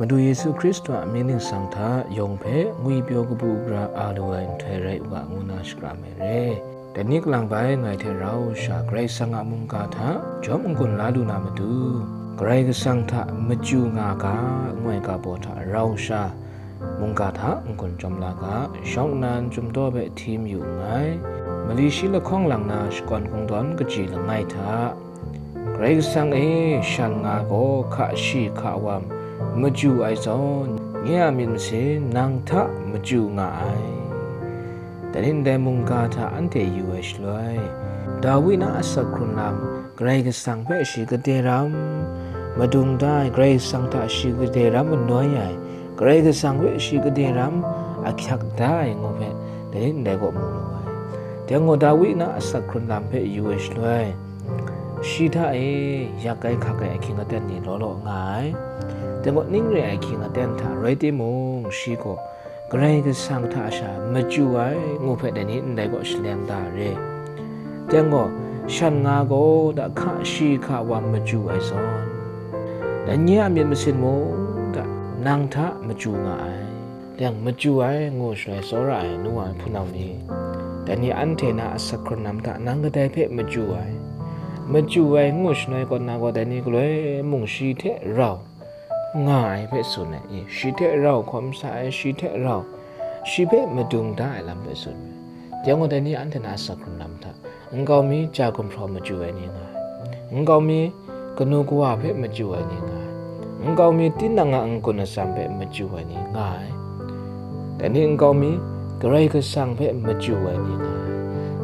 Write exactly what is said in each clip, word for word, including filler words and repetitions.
Madu Yesu Hkristu a mying ningsang hta yawng hpe ngwipyaw kabu gara a lu ai nhtoi rai u ga, ngu na shakram ai re. Dai ni kalang bai ngai hte rau sha Karai Kasang a mungga hta jawm n-gun la lu na matu, Karai Kasang hta machyu nga ga, ngu ai ga baw hta rau sha mungga hta n-gun jawm la ga, shawng nnan chyum daw hpe hti mayu nngai. Mali shi lahkawng lang na shakawn kungdawn kaji langai hta, Karai Kasang e, shan nga gaw hka shi hka wam machyu ai zawn, nye a myit masin nang hta machyu nga ai. Dai ni ndai mungga hta anhte yu ai shaloi, Dawi na asak hkrun lam, Karai Kasang hpe shi gade ram madung da ai, Karai Kasang hta shi gade ram anoi ai, Karai Kasang hpe shi gade ram ahkyak da ai ngu hpe, dai ni ndai gaw mu lu ai. Dai gaw Dawi na asak hkrun lam hpe yu ai shaloi, shi hta e yak ai hkak ai ahkying aten ni law law nga ai. Dai gaw ning re ai ahkying aten hta rai timung, shi gaw Karai Kasang hta sha machyu ai ngu hpe dai ni ndai gaw shaleng da re. Dai gaw, shan nga gaw da hka shi hka wam machyu ai zawn, dai nye a myit masin mung da nang hta machyu nga ai. Dai machyu ai ngu shaloi tsawra ai nu wa ai hpunau ni, dai ni anhte na asak hkrun lam hta nang kadai hpe machyu ai, machyu ai ngu shaloi kaw na gaw, dai ni galoi mung shi hte rau nga ai hpe tsun ai, i, shi hte rau hkawm sa ai, shi hte rau, shi hpe madung da ai lam hpe tsun ai. Dai gaw, dai ni anhte na asak hkrun lam hta, nkau mi ja gumhpraw machyu ai ni nga ai, nkau mi kanu kawa hpe machyu ai ni nga ai, nkau mi tinang a n-gun atsam hpe machyu ai ni nga ai, dai ni nkau mi Karai Kasang hpe machyu ai ni nga ai.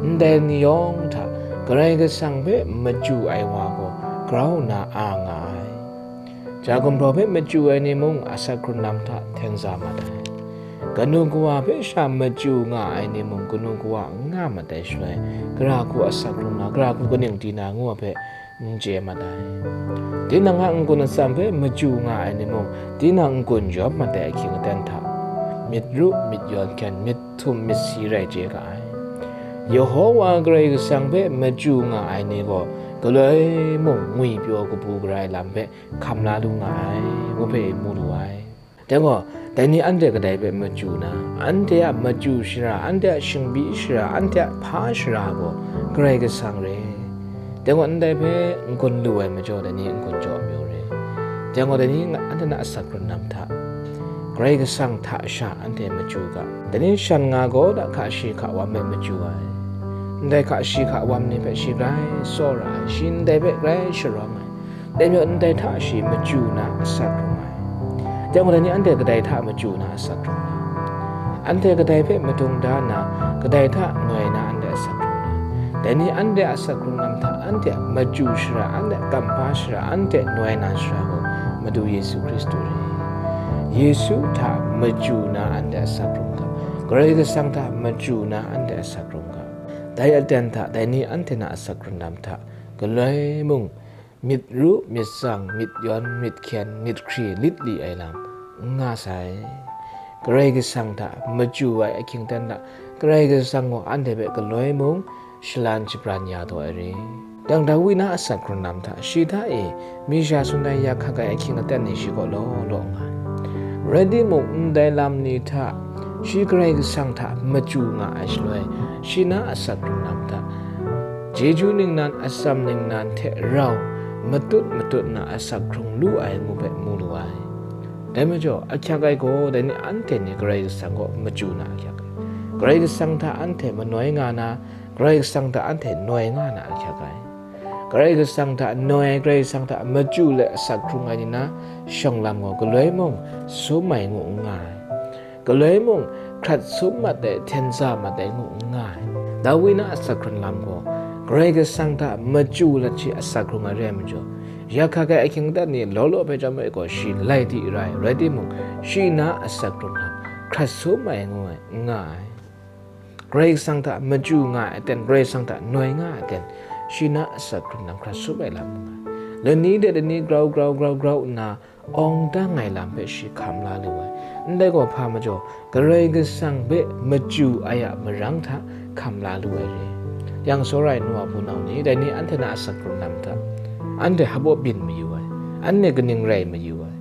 Ndai ni yawng hta Karai Kasang hpe machyu ai wa gaw grau nna a nga ai. Ja gumhpraw hpe machyu ai ni mung asak hkrun lam hta hten sa mat ai. Kanu kawa hpe sha machyu nga ai ni mung kanu kawa n nga mat ai shaloi, gara hku asak hkrung na, gara hku kaning di na ngu ai hpe n chye mat ai. Tinang a n-gun atsam hpe machyu nga ai ni mung, tinang n-gun jawm mat ai ahkying aten hta, myit ru, myit yawn hkyen, myit htum, myit si rai chye ga ai. Yehova Karai Kasang hpe machyu nga ai ni gaw, galoi mung ngwipyaw kabu gara ai lam hpe hkam la lu nga ai, ngu hpe mu lu ai. Dai gaw, dai ni anhte kadai hpe machyu na, anhte a machyu shara, anhte a shingbi shara, anhte a hpa shara gaw Karai Kasang re. Dai gaw, ndai hpe n-gun lu ai majaw, dai ni n-gun jaw mayu re. Dai gaw, dai ni nga-, anhte na asak hkrun lam hta, Karai Kasang hta sha anhte machyu ga. Dai ni shan nga gaw da hka shi hka wam hpe machyu ai. Ndai hka shi hka wam ni hpe shi grai tsawra ai, shi ndai hpe grai sharawng ai. Dai majaw, ndai hta shi machyu na asak hkrung ai. Dai gaw, dai ni anhte kadai hta machyu na asak hkrung ai? Anhte kadai hpe madung da nna, kadai hta noi na anhte asak hkrung ai? Dai ni anhte a asak hkrung lam hta anhte a machyu shara, anhte a kamhpa shara, anhte noi na shara gaw Madu Yesu Hkristu re. Yesu hta machyu na anhte asak hkrung ga, Karai Kasang hta machyu na anhte asak hkrung ga. Dai aten hta dai ni anhte na asak hkrung lam hta galoi mung myit ru, myit tsang, myit yawn, myit hkyen, myit hkri lit li ai lam n nga sai. Karai Kasang hta machyu ai ahkying aten hta, Karai Kasang gaw anhte hpe galoi mung shalan shabran ya taw ai re. Dang Dawi na asak hkrun lam hta, shi hta e, mi sha tsun ai ya hkak ai ahkying aten ni shi gaw law law nga ai. Rai timung, ndai lam ni hta, shi Karai Kasang hta machyu nga ai shaloi, shi na asak hkrun lam hta, chyeju ningnan, atsam ningnan hte rau matut matut na asak hkrung lu ai ngu hpe mu lu ai. Dai majaw, ahkyak ai gaw, dai ni anhte ni Karai Kasang kaw machyu na ahkyak ai. Karai Kasang hta anhte manoi nga na, Karai Kasang hta anhte noi nga na ahkyak ai. Karai Kasang hta noi ai, Karai Kasang hta machyu let asak hkrung ai ni na shawng lam gaw, galoi mung sum ai ngu n nga ai. Galoi mung hkrat sum mat ai, hten sa mat ai ngu n nga ai. Dawi na asak hkrun lam gaw, Karai Kasang hta machyu let shi asak hkrung ai re ai majaw, ya hkak ai ahkying aten ni law law hpe chyawm ai gaw, shi lai di rai, rai timung, shi na asak hkrun lam hkrat sum ai ngu ai, n nga ai. Karai Kasang hta machyu nga ai aten, Karai Kasang hta noi nga ai aten, shi na asak hkrun lam hkrat sum ai lam n nga ai. Lani de lani grau grau grau grau nna, awng dang ai lam hpe shi hkam la lu ai. Ndai gaw hpa majaw, Karai Kasang hpe machyu ai a marang hta hkam la lu ai re. Yang tsawra ai nu wa hpunau ni, dai ni anhte na asak hkrun lam hta, anhte hpaw byin mayu ai, anhte kaning rai mayu ai,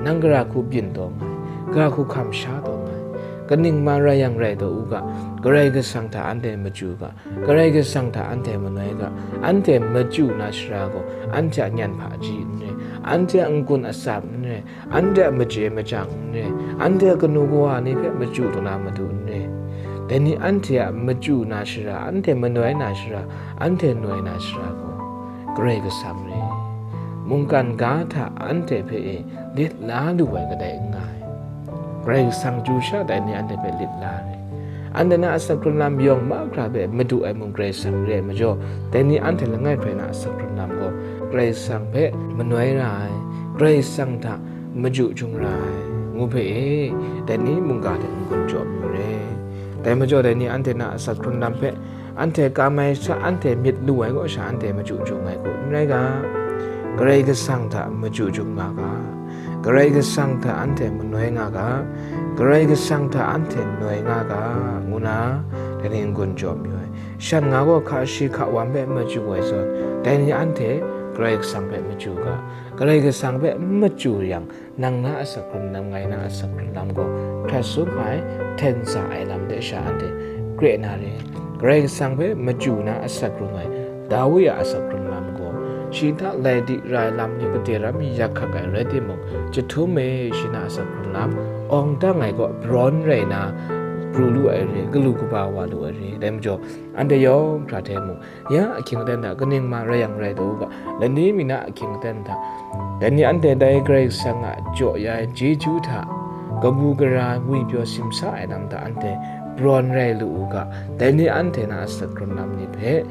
Nang gara hku byin taw nga ai, gara hku hkam sha taw nga ai. Kaning ma rai yang rai taw u ga, Karai Kasang hta anhte machyu ga, Karai Kasang hta anhte manoi ga, anhte machyu na shara gaw, anhte a nyan hpaji n re, anhte a n-gun atsap n re, anhte a machye machyang n re, anhte a kanu kawa ni hpe machyu taw na madu n re. Dai ni anhte a machyu na shara, anhte manoi na shara, anhte noi na shara gaw, Karai Kasang re. Mungkan ga hta anhte hpe e lit la lu ai kadai n nga ai. Karai Kasang chyu sha dai ni anhte hpe lit la re. Anhte na asak hkrun lam yawng mahkra hpe madu ai mung Karai Kasang re ai majaw, dai ni anhte langai hpe na asak hkrun lam gaw Karai Kasang hpe manoi ra ai, Karai Kasang hta maju jung ra ai, ngu hpe e, dai ni mungga hte n-gun jaw mayu re. Dai majaw dai ni anhte na asak hkrun lam hpe anhte kam ai sha, anhte myit lu ai kaw sha, anhte maju jung ai hku n rai ga, Karai Kasang hta maju jung nga ga, Karai Kasang hta anhte manoi nga ga, Karai Kasang hta anhte noi nga ga, ngu na, dai ni n-gun jaw mayu ai. Shan nga gaw hka shi hka wan hpe maju ai zawn, dai ni anhte Karai Kasang hpe maju ga, Karai Kasang hpe n maju yang, nang na asak hkrun lam, ngai na asak hkrun lam gaw hkrat sum ai, hten sa ai lam de sha anhte kre na re. Karai Kasang hpe maju na asak hkrung ai Dawi a asak hkrun lam gaw, shi hta lai di ra ai lam ni gade ram mi yak hkak ai rai timung, jahtum e shi na asak hkrun lam, awng dang ai gaw brawn rai na, pru lu ai re, galu kaba wa lu ai re. Dai majaw, anhte yawng hkra hte mung, ya ahkying aten hta kaning ma rai yang rai taw u ga, lani mi na ahkying aten hta, dai ni anhte dai Karai Kasang a jaw ya ai chyeju hta, kabu gara ngwi pyaw simsa ai lam hta anhte brawn rai lu u ga, dai ni anhte na asak hkrun lam ni hpe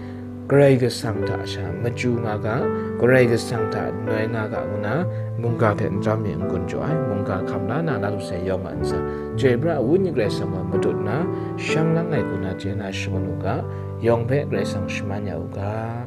Karai Kasang hta sha machyu nga ga, Karai Kasang hta noi nga ga, ngu na mungga hte n jam mi n-gun jaw ai, mungga hkam la na, na lu sai yawng a ntsa, Chyoi pra ai Wenyi Karai Kasang gaw madut nna, shang lang ai hku na chye na shangun u ga, yawng hpe Karai Kasang shaman ya u ga.